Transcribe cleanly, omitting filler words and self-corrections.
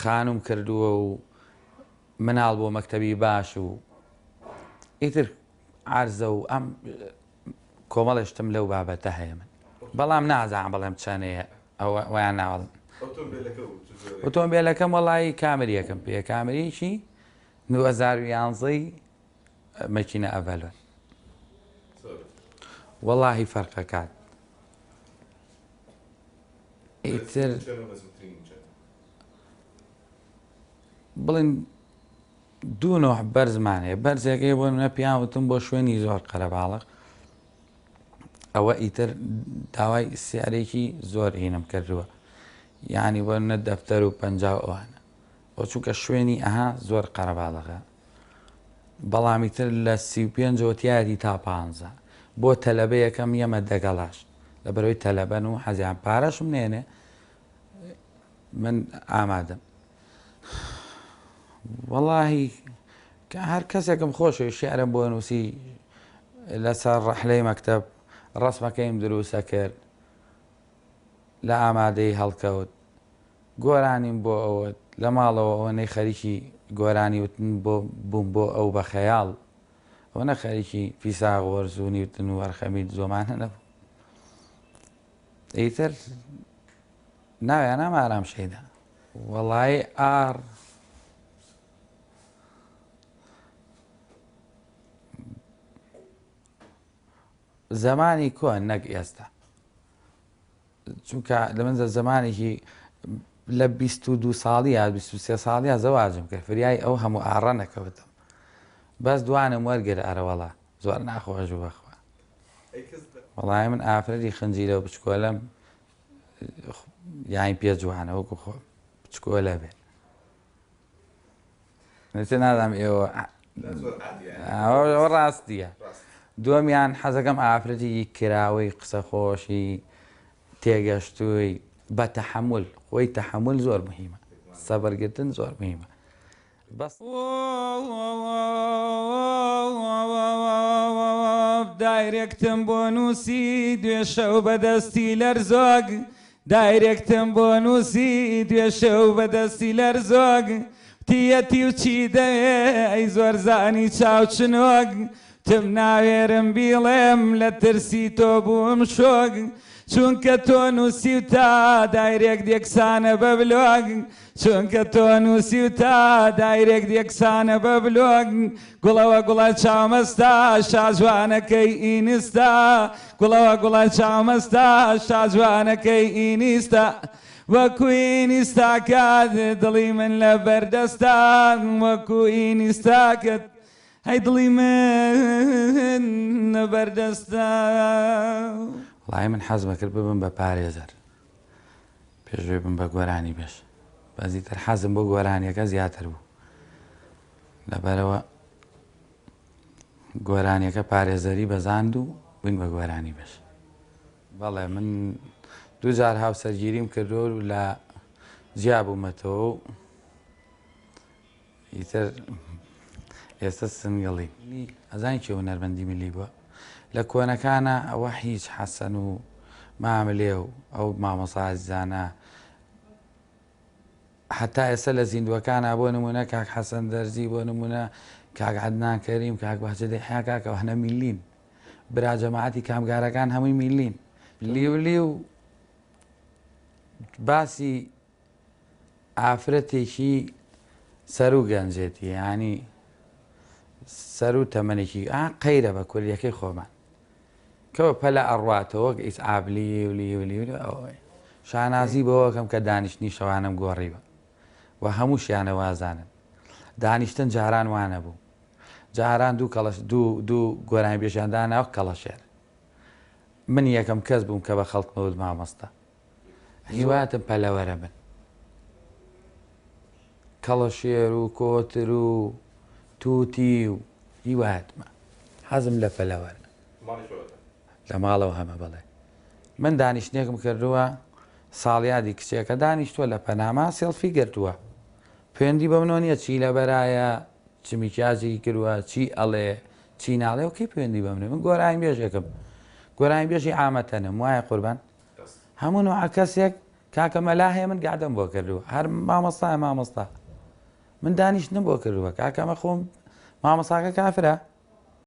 خانوم کردووە و مناڵ بۆ مەکتەبی باش و ئیتر عەرزە و ئەم کۆمەڵێ شتم لەو بابەتە هەیە من بەڵام نازانم بڵێم چەنەیە ئەوە وایان ناوەڵم ئۆتۆمبیلەکەم وەڵی کامریەکەم پێ کامریکی 2011 مەکینە ئەڤەلۆن وەڵاهی فەرقەکات ئیتر بڵێن دوو نۆع بەرزمان هەیە بەرزێکەی بۆ منە پیان وتم بۆ شوێنی زۆر قەرەباڵغ ئەوە ئیتر داوای سیارێکی زۆر هینم کردووە یعنی بۆ نە دەفتەر و پ ئەوانە بۆ چونکە شوێنی ئەها زۆر قەرەباڵغە بەڵامی تر لە 35ەوە تیادی تا پ بۆ تەلەبە یەکەم یەمە دەگەڵاش لە بەرەوەی تەلەبەن و حەزیان پارەشم نێنێ من ئامادەم وەڵاهی هەر کەسێکم خۆشەوی شعرم بۆ نووسی لەسەر ڕەحلەی مەکتەب ڕسمەکەیم دروستە کرد لە ئامادەی هەڵکەوت گۆرانیم بۆ ئەوت لە ماڵەوە ئەوەنەی خەریکی گۆرانی وتن بۆ بووم بۆ ئەو بە خەیاڵ ئەوەنە خەریکی فیساغۆرس و نیوتن و ئەرخەمید زۆمانە نەبوو ئیتر ناویانام ئارام شەیدا. وەڵایی ئاڕ زەمانی کۆن نەک ئێستا چونکە لە من زمانێکی لە 22 ساڵی یا 23 ساڵیا زەواجم کرد فریای ئەو هەموو ئاڕە نەکەوتم بەس دوانم وەرگر ئەرەوەڵا زۆر ناخۆش بوو بەخوا وەڵای من ئافرەتی خنجیلە و بچکۆلەم یانی پێ جوانە وەکو خۆم بچکۆلە بێ نچە نازانم ئێوە ئەوە ڕاستیە دووەمیان حەزەکەم ئافرەتێکی کراوەی قسە خۆشی تێگەشتووی بە تەحمل خۆی تەحمل زۆر مهمە سەبرگرتن زۆر مهمە بەس. دایرێکتم بۆ نووسی دوێ شەو بە دەستی لەرزۆک دایرێکتم بۆ نووسی دوێ شەو بە دەستی لەرزۆک تیەتی و چی دەوێ ئەی زۆرزانی چاو چنۆک تم ناوێرم بیڵێم لە ترسی تۆ بووم شۆک چونکە تۆ نووسیوتە دایرێکت یەکسانە بە بلۆک چونکە تۆ نووسیوتە دایرێکت یەکسانە بە بلۆک گوڵەوە گوڵە چاومەستە شاجوانەکەی ئینستا گوڵەوە گوڵە چاومەستە شاجوانەکەی ئینیستا وەکو ئینیستاکەت دڵی من لە بەردەستە وەکو ئینیستاکەت هەی دڵی من بەردەستە. وەڵایی من حەزمە کرد ببم بە پارێزەر پێش ئەوەی بم بە گۆرانی بێژ بەس ئیتر حەزم بۆ گۆرانیەکە زیاتر بوو لەبەرەوە گۆرانیەکە پارێزەری بەزاند و بووین بە گۆرانی بێژ بەڵێ من دووجار هاوسەرگیریم کردووە و لە جیا بوومەتەوە و ئیتر ئێستا سنگڵی. ئەزانی کێ هونەرمەندی ملی بووە لە کۆنەکانا ئەوە هیچ حەسەن و ماملێ و ئەو مامۆستا ئازیزانە حتا ئێستا لە زیندوەکانە بۆ نمونە کاک حەسەن دەرزی بۆ نمونە کاک عەدنان کەریم کاک بەهجەت یەحیا کاک ئەوانە میلین برا جەماعەتی کامگارەکان هەمووی میلین لیو لیو باسی ئافرەتێکی سەروو گەنجێتی یانی سەروو تەمەنێکی ئا قەیرە بە کوردیەکەی خۆمان کەوە پەلە ئەڕواتەوە وەک ئیسعاف لیو لیو لیو لیو ئەوەیە شانازی بەوەکەم کە دانیشتنی شەوانم گۆڕیوە و هەمووشیانە وازانن دانیشتن جاران وانە بوو جاران دوو کەڵەش دوو دوو گۆرانی بێژیان دانا کەڵەشێر من یەکەم کەس بووم کە بە خەڵکمەوت مامۆستا هیواتم پەلەوەرە بن. کەڵەشێر و کۆتر و توتی و هیواتمە. حەزم لە پەلەوەرە. لە ماڵەوە هەمە بەڵێ. من دانیشتنێکم کردووە ساڵیادی کچێکە دانیشتووە لە پەناما سێڵفی گرتووە. پەیوەندی بە منەوە نییە چی لەبەرایە چ میکیاجێکی کردووە چی ئەڵێ چی ناڵێ و کەی پەیوەندی بە منە من گۆرانیبێژێکم گۆرانیبێژی عامەتەنم وایە قوربان؟ هەموو نوعە کەسێک کاکە مەلا هەیە من گەعدەم بۆ کردووە هەر مامۆستا مامۆستا من دانیشتنم بۆ کردووە کاکەمە خۆم مامۆساکە کافرە.